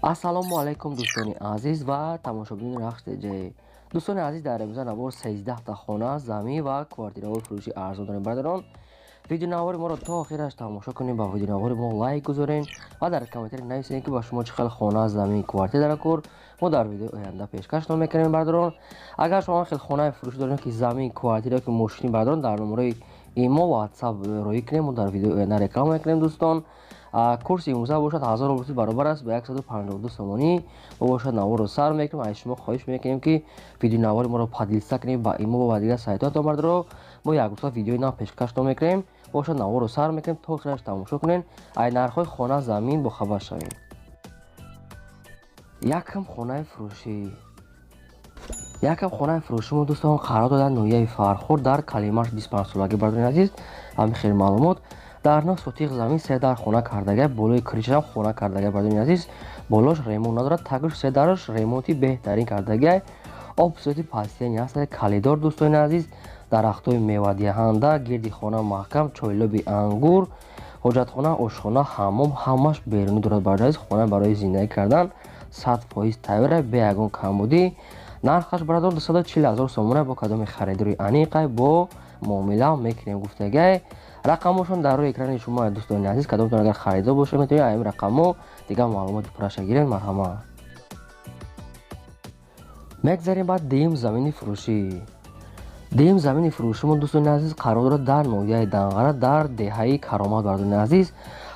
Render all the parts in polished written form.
Ассалому алайкум, дӯстони азиз ва тамошобинони Рахш ТЖ. Дӯстони азиз, дар имрӯза навор 13 та хона, замин ва квартираҳои фурӯши арзон дорем. Бародарон, видеонавори моро то охираш тамошо кунед, ба видеонавори мо лайк гузоред ва дар комментарий нависед, ки ба шумо чӣ хел хона, замин, квартира дар кор, мо дар видеои оянда пешкаштон мекунем. Бародарон, агар шумо хел хонаи фурӯшӣ доред, ки замин, квартира ки мошини, бародарон, дар номерои имо, WhatsApp роӣ кунем, мо дар видеои оянда реклама мекунем. Дӯстон, курси имрӯза бошад 1000 рубл, баробар аст ба 152 сомонӣ. Мо бошад наворро сар мекунем. Аз шумо хоҳиш мекунем, ки видеонавори моро поделиться кунем ба имо ва дигар сайтҳоятон. Бародаро, мо як рӯза видеои нав пешкаштон мекунем. Бошад наворро сар мекунем, то охираш тамошо кунем, ай нархҳои хона, замин бохабар шавем. Якам хонаи фурӯшӣ. Якам хонаи фурӯшӣ мо, дӯстон, қарор дода ноҳияи Фархор, дар Калимаш 25 солагӣ. Бародари азиз, ҳамин хел маълумот: дар 9 сотиқ замин се дар хона кардага, болои крышам хона кардага. Бародари азиз, болош ремонт надорад, тагуш се дараш ремонти беҳтарин кардага. Об, свети пастияни ҳаст, калидор. Дӯстони азиз, дарахтҳои мевадиҳанда гирди хона маҳкам, чойлоби ангур, ҳоҷатхона, ошхона, ҳаммом ҳамаш берунӣ дорад. Бародари азиз, хона барои зиндагӣ кардан 100% тайёра, бе ягон камбудӣ. Нархаш, бародар, 240 000 сомона. Бо кадоми харидори аниқай бо муомила мекунем гуфтагай. Рақамошон дар рӯи экрани шумо. Дӯстони азиз, кадомтон агар харидор бошед, метавонед ин рақамҳо дигар маълумоти пурраша гиред. Марҳамат. Мегзарем ба дуюм замини фурӯшӣ. Дуюм замини фурӯши мо, дӯстони азиз, қарор дорад дар ноҳияи Данғара, дар деҳаи Каромат. Бародари азиз,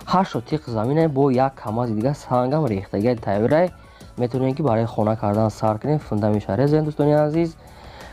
8 сотиқ замине бо як камази дигар сангам рехтагиа тайёрай. Метавонем, ки барои хона кардан сар кунем, фундаментша резем. Дӯстони азиз,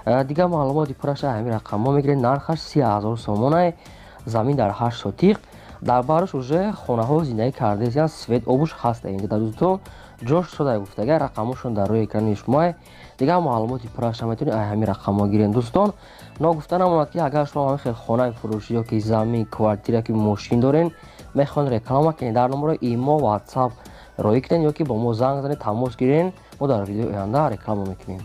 дигар маълумоти пурраша ҳамин рақамҳо мегиред. Нархаш 30 000 сомонай. Замин дар 8 сотиқ, дар барош уже хонаҳо зиндагӣ кардаистянд, свет, обуш ҳаста инҷа. Дар дӯстон ҷош шуда гуфтага. Рақамҳошон дар рӯи экрани шумоа. Дигар маълумоти пурраша метавонед ай ҳамин рақамҳо гиред. Дӯстон, ногуфта намонад, ки агар шумо ҳамин хел хонаи фурӯшӣ ё ки замин, квартира ки мошин дорен, мехоҳед реклама кунед, дар номерои имо, WhatsApp роӣ кунед ё ки бо мо занг занед, тамос гирен, мо дар видеои оянда реклама мекунем.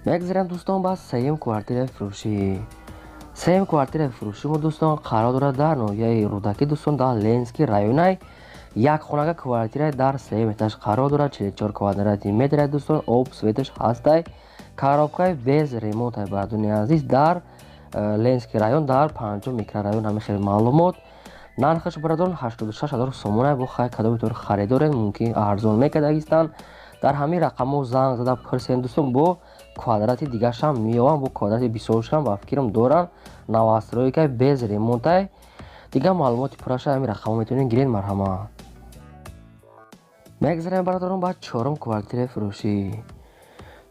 Мегзарем, дӯстон, ба сеюм квартираи фурӯшӣ. Сеюм квартираи фурӯшӣ мо, дӯстон, қарор дорад дар ноҳияи Рӯдакӣ, дӯстон, дар Ленинский районай. Як хонага квартираи дар сеюм этаж қарор дорад, 44 квадрати метр. Дӯстон, об, светаш ҳастай, коробкаи без ремонтай. Бародарони азиз, дар Ленинский район, дар панҷум микрорайон. Ҳамин хел маълумот. Нархаш, бародарон, 86 000 сомона. Бо хай кадомитон харидоред, мумкин арзон мекардагистанд. Дар ҳамин рақамҳо занг зада пурсед, дӯстон. Бо квадрати дигаршам меёванд, бо квадрати бисёршам ба фикрам доранд. Новостройкай, без ремонтай. Дигар маълумоти пурраша ҳамин рақамҳо метавонед гиред. Марҳамат. Мегзарем, бародарон, ба чорум квартираи фурӯшӣ.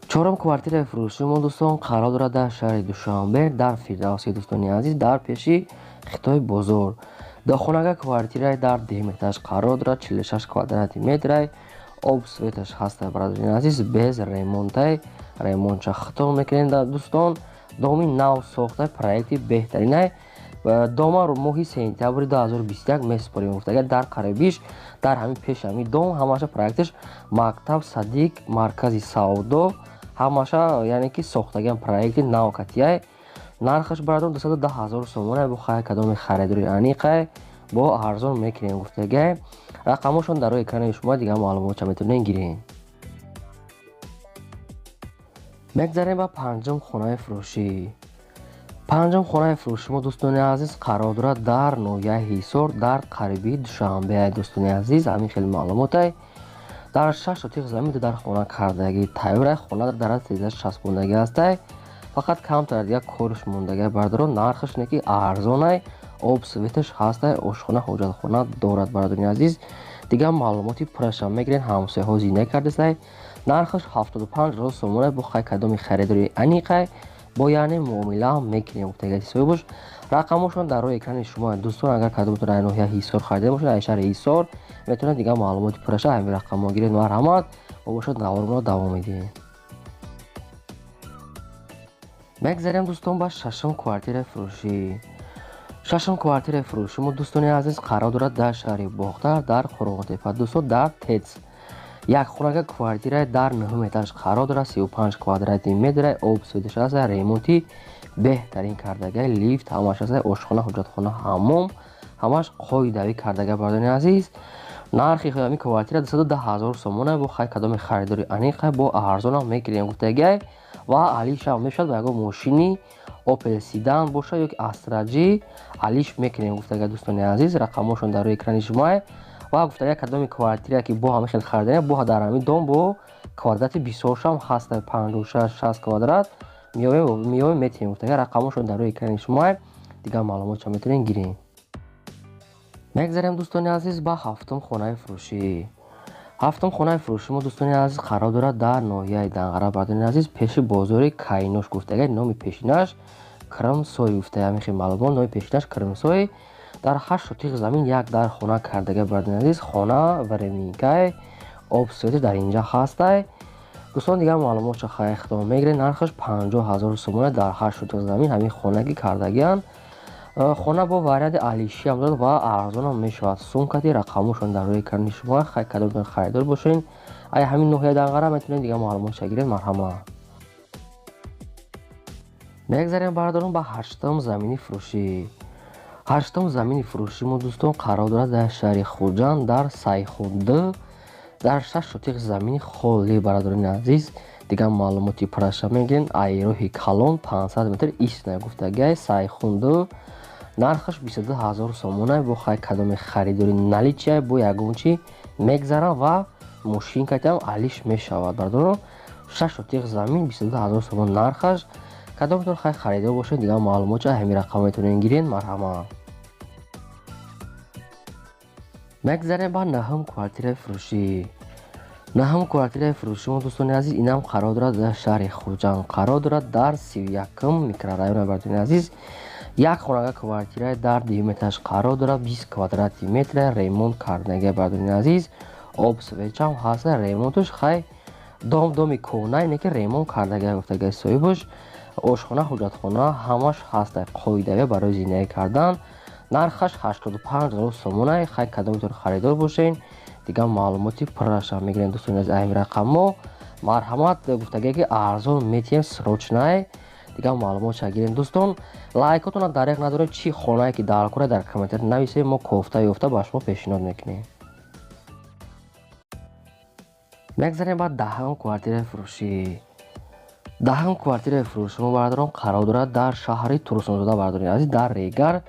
Чорум квартираи фурӯшӣ мо, дӯстон, қарор дорад дар шаҳри Душанбе, дар Фирдавсӣ. Дӯстони азиз, дар пеши Хитои бозор. Дохонага квартираи дар дуюм этаж қарор дорад, 46 квадрати метрай, об, светаш ҳаста. Бародарони азиз, без ремонтай, ремонтша хато мекунем. Дӯстон, доми нав сохта, проекти беҳтаринай. Дома моҳи сентябри 2021 месупорем гуфтага. Дар қарибиш, дар ҳамин пеши ҳамин дом ҳамаша проекташ: мактаб, садик, маркази савдо, ҳамаша, яъне ки сохтагиам проекти нав катияй. Нархаш, бародарон, 210 000 сомона. Бо хай кадоми харидори аниқай бо арзон мекунем гуфтагай. Рақамҳошон дар рӯи экрани шумо, дигар маълумотша метавонед гиред. Мегзарем ба панҷум хонаи фурӯшӣ. Панҷум хонаи фурӯши мо, дӯстони азиз, қарор дорад дар ноҳияи Ҳисор, дар қариби Душанбе. Дӯстони азиз, ҳамин хел маълумотай: дар 6 сотиқ замин дар хона кардагӣ тайёрай. Хона дар сеза часпондагӣ ҳастай, фақат камтар дигар корш мондагӣ. Бародарон, нархаш не ки арзонай, об, светаш ҳастай, ошхона, ҳоҷатхона дорад. Бародарони азиз, дигар маълумоти пуррашам мегирен. Ҳамсояҳо зиндагӣ кардастай. Нархаш 75 000 сомона. Бо хай кадоми харидори аниқай бо яъне муомила мекунем гуфтаги соҳибош. Рақамҳошон дар рӯи экрани шумо. Дӯстон, агар кадомтон ай ноҳияи Ҳисор харида бошед, ай шаҳри Ҳисор, метавонед дигар маълумоти пурраша ҳамин рақамҳо гиред. Марҳамат. Мо бошад наворро давом медиҳем. Мегзарем, дӯстон, ба шашум квартираи фурӯшӣ. Шашум квартираи фурӯши мо, дӯстони азиз, қарор дорад дар шаҳри Бохтар, дар Қурғонтепа, дӯстон, дар ТЭЦ. Як хонага квартираи дар нӯҳум этаж қарор дорад, 35 квадрати метра, об, светаш аст, ремонти беҳтарин кардагай, лифт ҳамаш аст, ошхона, ҳоҷатхона, ҳаммом ҳамаш қоидавӣ кардагай. Бародарони азиз, Нархи ҳамин квартира 210 ҳазор сомона, бо хай кадоми харидори аниқа бо арзонам мегирем гуфтагиай ва алишам мешавад ба ягон мошини Opel Sedan бошад ё ки Astra G алиш мекунем гуфтагиай дӯстони азиз. Рақамҳошон дар рӯи экрани шумоа ва гуфтагиай кадоми квартира ки бо ҳамин хел харидани бо дар ҳамин дом бо квадрати бисёршам ҳаст 56-60 квадрат меёвем метиҳем гуфтагиай. Рақамҳошон дар рӯи экрани шумоа, дигар маълумотшо метавонем гирем. Мегзарем дӯстони азиз ба ҳафтум хонаи фурӯшӣ. Ҳафтум хонаи фурӯши мо дӯстони азиз қарор дорад дар ноҳияи Данғара бардони азиз, пеши бозори Кайнош гуфтагиай, номи пешинаш Крымсой гуфтагиай, ҳамин хел маълумот, номи пешинаш Крымсой. Дар 8 сотиқ замин як дар хона кардагиай бардони азиз. Хона временкай, об свети дар инҷа ҳастай. Дӯстон дигар маълумотшо хай худо мегиред. Нархаш 50 ҳазор сомона дар 8 сотиқ замин ҳамин хона ки кардагианд. Хона бо варианти алишиам дорад ва арзонам мешавад. Сумкати рақамҳошон дар рӯи экрани шумо, хай кадомтон харидор бошед ай ҳамин ноҳияи Данғара метавонед дигар маълумотша гиред, марҳамат. Мегзарем бародарон ба ҳаштум замини фурӯшӣ. Ҳаштум замини фурӯши мо дӯстон қарор дорад дар шаҳри Хуҷанд, дар Сайхунду, дар 6 сотиқ замини холӣ бародарони азиз. Дигар маълумоти пурраша мегирем. Ай роҳи калон 500 метр истна гуфтагиай Сайхунду. Нархаш 22 ҳазор сомона, бо хай кадоми харидори наличия бо ягон чи мегзарам ва мошинкатам алиш мешавад бародарон. 6 сотиқ замин 22 ҳазор сомон нархаш. Кадомтон хай харидор бошед дигар маълумотша ҳамин рақам метавонед гиред, марҳамат. Мегзарем ба наҳум квартираи фурӯшӣ. Наҳум квартираи фурӯши мо дӯстони азиз инам қарор дорад дар шаҳри Хуҷанд, қарор дорад дар 31-м микрорайон бардони азиз. Як хонага квартираи дар дуюм этаж қарор дорад, 20 квадрати метра ремонт кардагиай бардони азиз. Об свечам ҳаст, ремонташ хай дом доми кӯҳна ине ки ремонт кардагиай гуфтагиай соҳибаш. Ошхона, ҳуҷҷатхона ҳамаш ҳаст, қоидавӣ барои зиндагӣ кардан. Нархаш 85 ҳазор сомона, хай кадомтон харидор бошед дигар маълумоти пурраша мегирем дӯстони азиз ҳамин рақамҳо. Марҳамат гуфтагиай ки арзон метиҳем срочнай. Дигар маълумотша гирем дӯстон. Лайкотонро дареғ надоред, чӣ хонае ки дар кора дар комментария нависед, мо кофта ёфта ба шумо пешниҳод мекунем. Мегзарем ба даҳум квартираи фурӯшӣ. Даҳум квартираи фурӯши мо бародарон қарор дорад дар шаҳри Турсунзода бардорони азиз, дар Регар.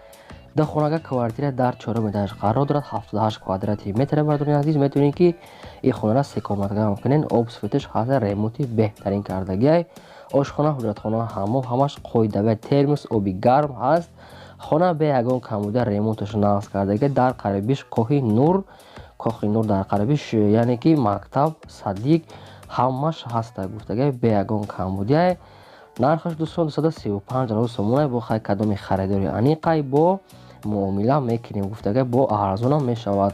Ду хонага квартира дар чорум этаж қарор дорад, 78 квадрати метр бардорони азиз. Метавонед ки ин хонаро секоматга кунед, об светиш ҳаст, ремонти беҳтарин кардагиай. Ошхона, ҳуҷҷатхона, ҳаммом ҳамаш қоидавӣ, термос, оби гарм ҳаст. Хона бе ягон камбуда ремонташ нағз кардагиай. Дар қарибиш Коҳи Нур, Кохи Нур дар қарибиш, яъне ки мактаб, садик ҳамаш ҳаст гуфтагиай, бе ягон камбудиай. Нархаш дӯстон 235 ҳазор сомона, бо хай кадоми харидори аниқай бо муомила мекунем гуфтагиай, бо арзонам мешавад.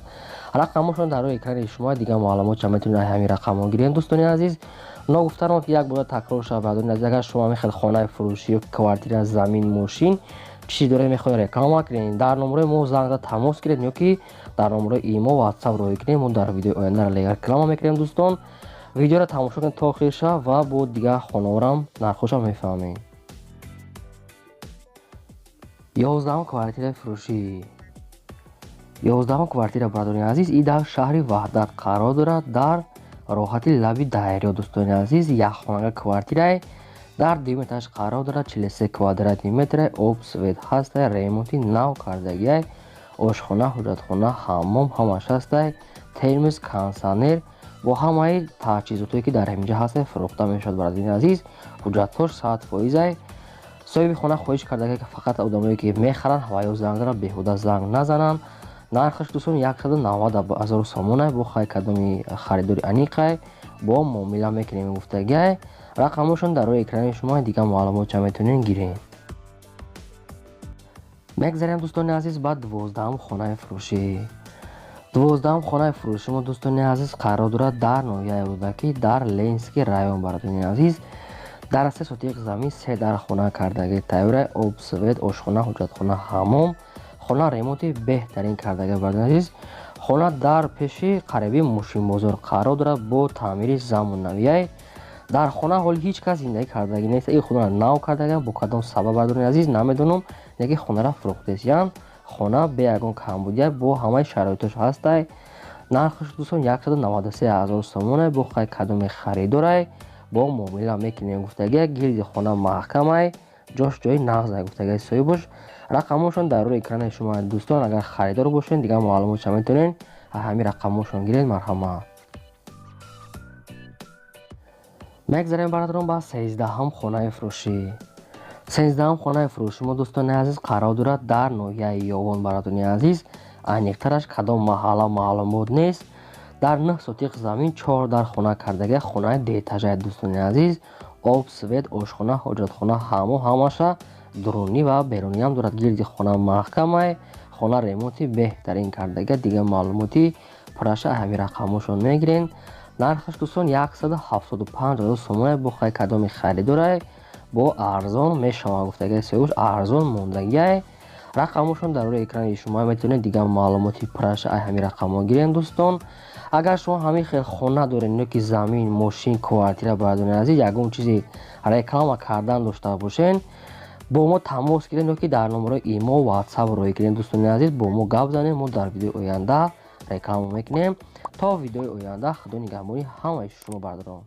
Рақамҳошон дар рӯи экрани шумо, дигар маълумотша метавонед ҳамин рақамҳо гирем дӯстони азиз. Ногуфтанам ки як бора такрор шавад бардорони азиз, агар шумо ҳамин хел хонаи фурӯшӣ ё квартира, замин, мошин чизе доред мехоҳед реклама кунед, дар номерои мо занг зада тамос гиред ё ки дар номерои имо, WhatsApp роҳӣ кунед, мо дар видеои оянда реклама мекунем дӯстон. Видеоро тамошо кунед то охир шава ва бо дигар хонаворам нархҳошам мефаҳмед. 11-ум квартираи фурӯшӣ. 11-ум квартира бардорони азиз и дар шаҳри Ваҳдат қарор дорад, дар роҳати лаби дарё дӯстони азиз. Як хонага квартирае дар дуюм этаж қарор дорад, 43 квадрати метре, об свет ҳастай, ремонти нав кардагиай, ошхона, ҳуҷҷатхона, ҳаммом ҳамаш ҳастай, термос, кондитсионер бо ҳамаи таҷҳизотое ки дар ҳаминҷа ҳастай фурӯхта мешавад бардорони азиз. Ҳуҷҷатҳош 100%. Соҳиби хона хоҳиш кардагиай ки фақат одамое ки мехаранд ва ё занг зананд, беҳуда занг назананд. Нархаш дӯстон 190 ҳазор сомона, бо хай кадоми харидори аниқай бо муомила мекунем гуфтагиай. Рақамҳошон дар рӯи экрани шумо, дигар маълумотша метавонед гиред. Мегзарем дӯстони азиз ба 12-ум хонаи фурӯшӣ. 12-ум хонаи фурӯши мо дӯстони азиз қарор дорад дар ноҳияи Рӯдакӣ, дар Ленинский район бардорони азиз. Дар 3 сотиқ замин 3 дар хона кардагӣ тайёра, об свет, ошхона, ҳуҷҷатхона, ҳаммом. Хона ремонти беҳтарин кардагӣ бардорони азиз. Хона дар пеши қариби мошинбозор қарор дорад бо таъмири замонавиай. Дар хона ҳоли ҳеҷ кас зиндагӣ кардагӣ нест. Ин хонаро нав кардагиам, бо кадом сабаб бардорони азиз намедонам, лекин хонаро фурӯхтесиянд. Хона бе ягон камбудия бо ҳамаи шароитош ҳастай. Нархаш дӯстон 193 ҳазор сомона. Бо хай кадоме харидорай бо муомила мекунем гуфтагия. Гирди хона маҳкамай, ҷош ҷои нағзай гуфтагия соҳибош. Рақамошон дар рӯи экрани шумо дӯстон, агар харидор бошед дигар маълумотша метавонед ҳамин рақамошон гиред. Марҳамат. Мегзарем бародарон ба 13-ҳам хонаи фурӯшӣ. 13-ҳам хонаи фурӯши мо дӯстони азиз қарор дорад дар ноҳияи Ёвон. Бародарони азиз, аниқтараш кадом маҳалла маълумот нест. Дар 9 сотиқ замин 4 дар хона кардагия, хонаи деэтажай дӯстони азиз. Об, свет, ошхона, ҳоҷатхона ҳамо ҳамаша дурунӣ ва беруниам дорад. Гирди хона маҳкамай, хона ремонти беҳтарин кардагия. Дигар маълумоти пурраша ҳамин рақамошон мегирен. Нархаш дӯстон 175 ҳазор сомона. Бо хай кадоми харидорай бо арзон мешавад гуфтагия соҳибош, арзон мондагиай. Рақамошон дар рӯи экрани шумо, метавонед дигар маълумоти пурраша ай ҳамин рақамҳо гирен дӯстон. Агар шумо ҳамин хел хона доред ё ки замин, мошин, квартира, бародарони азиз, ягон чизи реклама кардан дошта бошед, бо мо тамос гиред ё ки дар номерои имо, ватсап роҳӣ кунед дӯстони азиз, бо мо гап занед, мо дар видеои оянда реклама мекунем. То видеои оянда худо нигаҳбони ҳамаи шумо бародарон.